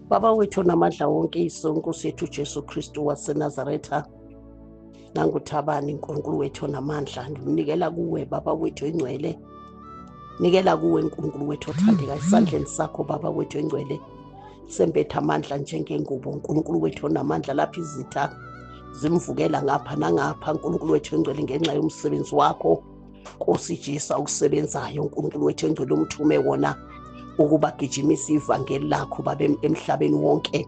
Baba wethu onamandla wonke, iSonkosi yethu Jesu Kristu waseNazaretha, nanguthabani uNkulunkulu wethu onamandla, ngimnikela kuwe Baba wethu engcwele, nikela kuwe uNkulunkulu wethu othandeka esandleni sakho Baba wethu engcwele, sembethe amandla njengengubo uNkulunkulu wethu onamandla, lapho izitha zimvukela ngapha nangapha uNkulunkulu wethu engcwele, ngenxa yomsebenzi wakho Nkosi Jesu awusebenzayo uNkulunkulu wethu engcwele, umthume wona ukuba gijimisa ivangeli lakho Baba emhlabeni wonke.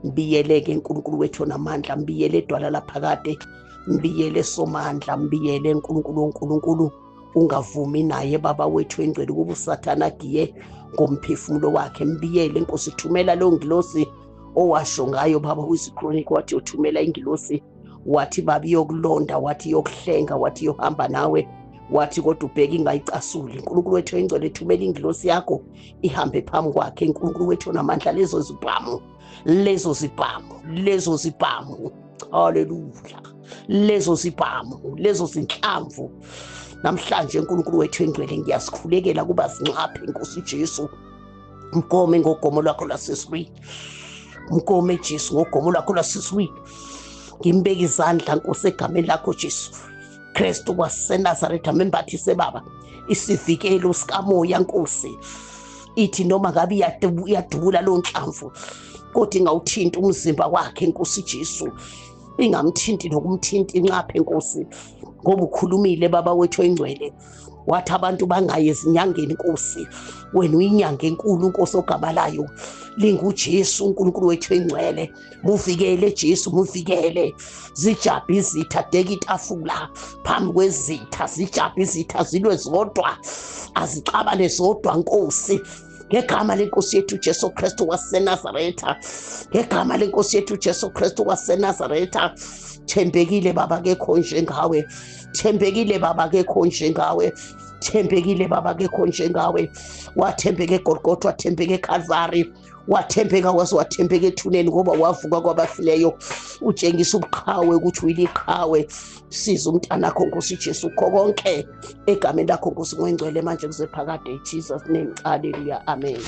Mbiyeleke uNkulunkulu wethu onamandla, mbiyele edwala laphakade, mbiyele somandla, mbiyele uNkulunkulu woNkulunkulu, ungavumi naye Baba wethu engcwele ukuba uSathana agiye ngomphefumulo wakhe. Mbiyele Nkosi, thumela leyo ngilosi owasho ngayo Baba kwiziKroniki, wathi uthumela ingilosi, wathi Baba iyokulonda, wathi iyokuhlenga, wathi iyohamba nawe, wathi kodwa ubheke ingayicasuli. uNkulunkulu wethu engcwele, thumela ingilosi yakho ihambe phambi kwakhe. uNkulunkulu wethu onamandla, lezo zibhamu, lezo zibhamu, lezo zibhamu, haleluya, lezo zibhamu, lezo zinhlamvu namhlanje uNkulunkulu wethu engcwele ngiyasikhulekela kuba zinxaphe Nkosi Jesu. Mgome ngogomo lwakho lwasezulwini, mgome Jesu ngogomo lwakho lwasezulwini. Ngimbeka izandla Nkosi egameni lakho Jesu Kristu waseNazaretha, membathise Baba isivikelo sikamoya Nkosi. Ithi noma ngabe iyadubula lo nhlamvu, kodwa ingawuthinti umzimba wakhe Nkosi Jesu, ingamthinti nokumthinta, inxaphe Nkosi, ngoba ukhulumile Baba wethu engcwele, wathi abantu bangayi ezinyangeni Nkosi, wena uyinyanga enkulu Nkosi ogabalayo linguJesu uNkulunkulu wethu engcwele. Muvikele Jesu, muvikele, zijabhe izitha, deka itafula phambi kwezitha, zijabhe izitha, zilwe zodwa, azixabane zodwa Nkosi, ngegama lenkosi yethu Jesu Kristu waseNazaretha, ngegama lenkosi yethu Jesu Kristu waseNazaretha. Thembekile Baba, kekho njengawe, thembekile Baba, kekho njengawe, thembekile Baba, kekho njengawe. Wathembeka eGolgotha, wathembeka eCalvary, wathembeka waze wathembeka ethuneni, ngoba wavuka kwabafileyo. Utshengisa ubuqhawe ukuthi uyiliqhawe. Siza umntanakho Nkosi Jesu kho konke egameni lakho Nkosi ngwengcwele, manje kuze phakade, in Jesus name, hallelujah, amen.